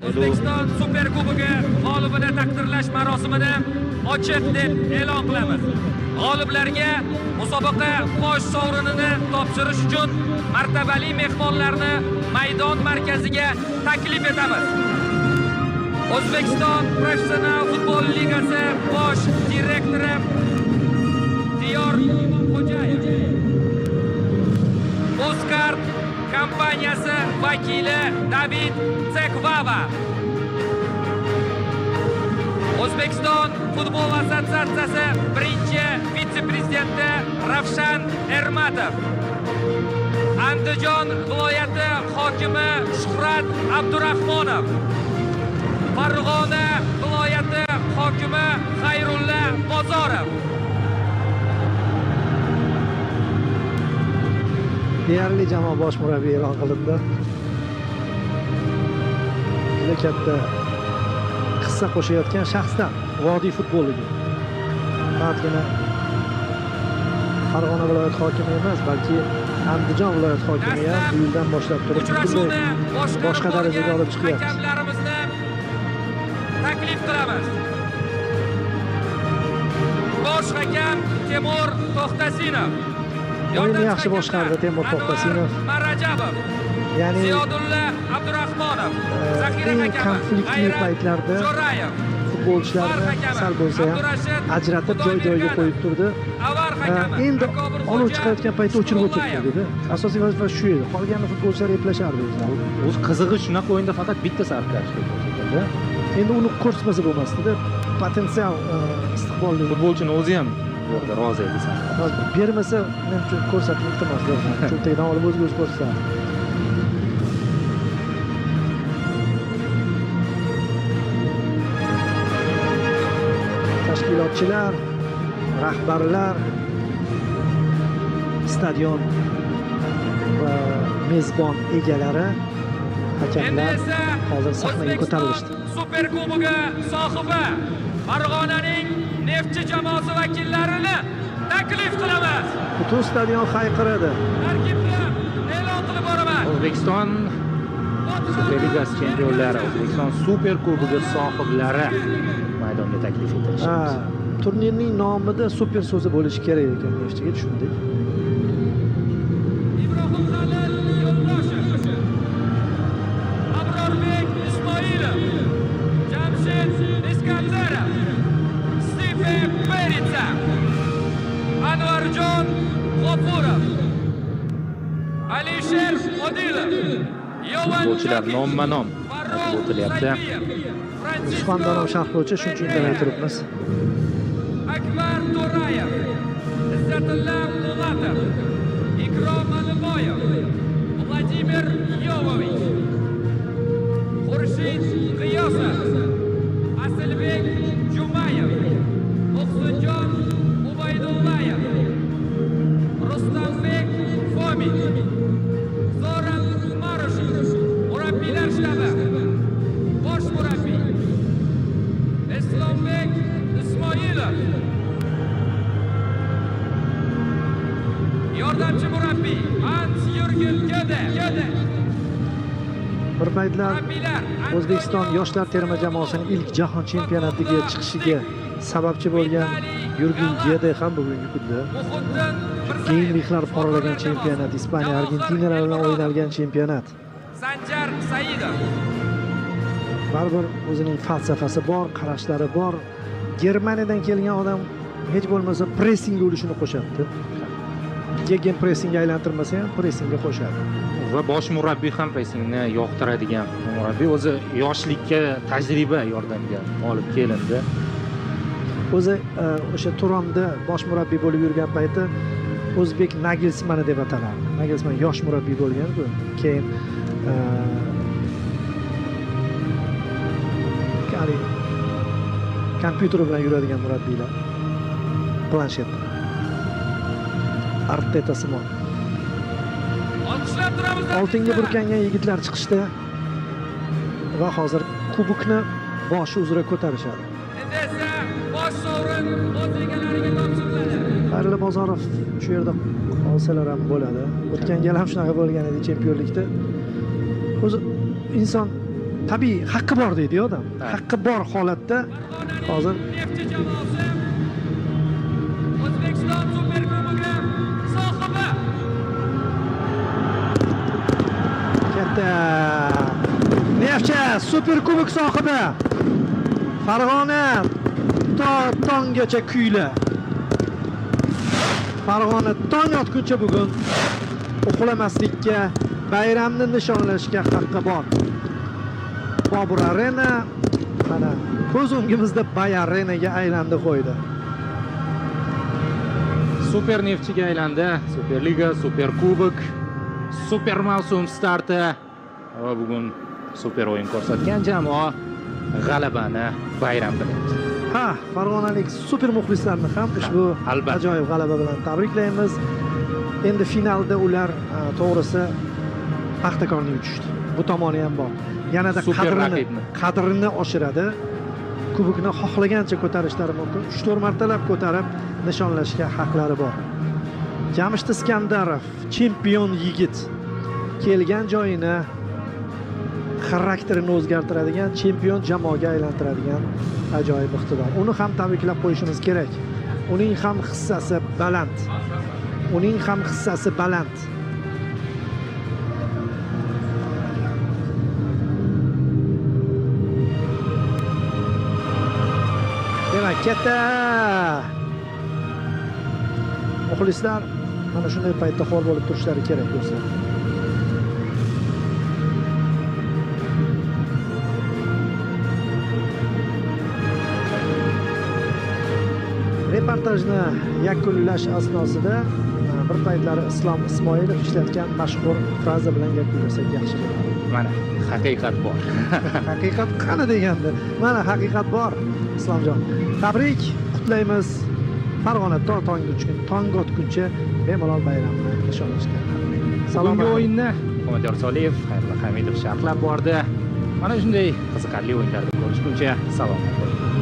O'zbekiston Superkubogi g'olibini taqdirlash marosimini ochiq deb e'lon qilamiz. G'oliblarga musobaqa bosh sovrinini topshirish uchun martabali mehmonlarni maydon markaziga taklif etamiz. O'zbekiston Professional Futbol Ligasi bosh direktori Diyor Imomxo'jayev, Uzcard kompaniyasi vakili David Tsekvava, O'zbekiston Futbol Assotsiatsiyasi birinchi vitse-prezidenti Ravshan Ermatov, Andijon viloyati hokimi Shuhrat Abdurahmonov, Farg'ona viloyati hokimi Xayrulla Bozorov. Deyarli jamoa bosh murabbiyi e'lon qilindi. Juda katta hissa qo'shayotgan shaxsdan vodiy futboliga. Faqatgina Farg'ona viloyati hokimi emas, balki Andijon viloyati hokimi ham bu yildan boshlab turib Uchrashuvni butunlay boshqa darajaga olib chiqyapti. Hakamlarimizni taklif qilamiz. Bosh hakam Temur To'xtasinov. O'yinni yaxshi boshqardi Temur To'xtasinov. Marajabov. Ya'ni Ziyodulla Abdurahmonov. Zaxira eng hakami konfliktli G'ayrat paytlarda Jo'rayev. Futbolchilarni sal bo'lsa ham ajratib joy joyiga qo'yib turdi. Avar hakami Endi Akobir olov Xo'ja chiqayotgan paytda o'chirib o'chirib Shukurullayev. turdi. Asosiy vazifa shu edi. Qolganini futbolchilar eplashardi o'zlari. O'zi qizig'i, shunaqa o'yinda faqat bitta sariq kartochka ko'rsatildi. Endi uni ko'rsatmasa bo'lmasdi-da. Potensial istiqbolli Futbolchini o'zi ham bu yerda rozi edi sariq. Hozir bermasa, men uchun ko'rsatib, iltimos berman. Cho'ntagidan olib o'ziga o'zi ko'rsatadi. Tashkilotchilar, rahbarlar, stadion va mezbon egalari, Endi hakamlar esa hozir sahnaga O'zbekiston ko'tarilishdi. Superkubogi sohibi Farg'onaning Neftchi jamoasi vakillarini taklif qilamiz. Butun stadion hayqiradi. Tarkibni e'lon qilib boraman. O'zbekiston Superligasi chempionlari, O'zbekiston Superkubogi sohiblari maydonga taklif Ha, etilishdi. turnirning nomida super so'zi bo'lishi kerak ekan, Neftchiga tushundik. Ibrohim Halil Yo'ldoshev, Abrorbek Ismoilov, Jamshid Iskandarov, Stipe Peritsa, Anvarjon G'ofurov, Alisher Odilov, Yovan Futbolchilar Jokic, nomma-nom Farrux aytib o'tilyapti. Sayfiyev, Fransisko Suxandon sharhlovchi, shuning uchun indamay turibmiz. Akbar To'rayev, Izzatilla Po'latov, Ikrom Aliboyev, Vladimir Yovovich, Xurshid G'iyosov, Asilbek Jumayev, Muhsinjon Ubaydullayev, Rustambek Fomin, Zoran Marushich, murabbiylar shtabi, bosh murabbiy Islombek Ismoilov, yordamchi murabbiy Hans Yurgen Gede. Gede. Bir paytlar Murabbiylar O'zbekiston yoshlar terma jamoasining ilk jahon chempionatiga chiqishiga sababchi bo'lgan Yurgen Gede ham bugungi kunda Muhiddin Mirzayev, Geynrixlar porlagan chempionat, Ispaniya, Argentinalar bilan o'ynalgan chempionat. Sanjar Saidov. Baribir o'zining falsafasi bor, qarashlari bor. Germaniyadan kelgan odam hech bo'lmasa pressingga ulushini qo'shadi. Gegen pressingga aylantirmasa ham, pressingga qo'shadi. Va bosh murabbiy ham pressingni yoqtiradigan murabbiy. O'zi yoshlikka tajriba yordamga olib kelindi. O'zi o'sha Turonda bosh murabbiy bo'lib yurgan payti o'zbek Nagelsmani deb atalardi. Nagelsman yosh murabbiy bo'lgan-ku. Keyin haligi kompyuter bilan yuradigan murabbiylar. Planshet. Arteta simon. Olqishlab turamiz. Oltinga burkangan yigitlar chiqishdi va hozir kubokni boshi uzra ko'tarishadi. Endi esa bosh sovrin o'z egalariga topshiriladi. Xayrullo Bozorov shu yerda qolsalar ham bo'ladi. O'tgan gal ham shunaqa bo'lgan edi chempionlikda. O'zi inson Tabiiy haqqi bor deydi odam. Haqqi bor holatda hozir Neftchi jamoasi O'zbekiston Superkubogi sohibi. Katta Neftchi Superkubok sohibi. Farg'ona to tonggacha kuyla. Farg'ona tong otguncha bugun uxlamaslikka, bayramni nishonlashga haqqi bor. Bobur Arena mana ko'z o'ngimizda Bay Arenaga aylandi qo'ydi. Super Neftchiga aylandi. Superliga, Superkubok, super mavsum starti va bugun super o'yin ko'rsatgan jamoa g'alabani bayram qilyapti. Ha, farg'onalik super muxlislarni ham ushbu ajoyib g'alaba bilan tabriklaymiz. Endi finalda ular to'g'risi Paxtakorni yutishdi. Bu tomoni ham bor. Yanada qadrini oshiradi. Kubokni xohlagancha ko'tarishlari mumkin. 3-4 martalab ko'tarib nishonlashga haqlari bor. Jamshid Iskandarov chempion yigit. Kelgan joyini xarakterini o'zgartiradigan, chempion jamoaga aylantiradigan ajoyib iqtidor. Uni ham tabriklab qo'yishimiz kerak. Uning ham hissasi baland. Uning ham hissasi baland. Demak, katta muxlislar mana shunday paytda xor bo'lib turishlari kerak do'stlar. Reportajni yakunlash asnosida bir paytlari Islom Ismoilov ishlatgan mashhur fraza bilan yakunlasak yaxshi bo'ladi. Mana haqiqat bor. Haqiqat qani deganda, mana haqiqat bor Islomjon. Tabrik, qutlaymiz. Farg'ona to tong otguncha bemalol bayramni nishonlashga haqli. Bugungi o'yinni Hukumatyor Soliyev, Xayrullo Hamidov sharhlab bordi. Mana shunday qiziqarli o'yinlarda ko'rishguncha salomat bo'ling.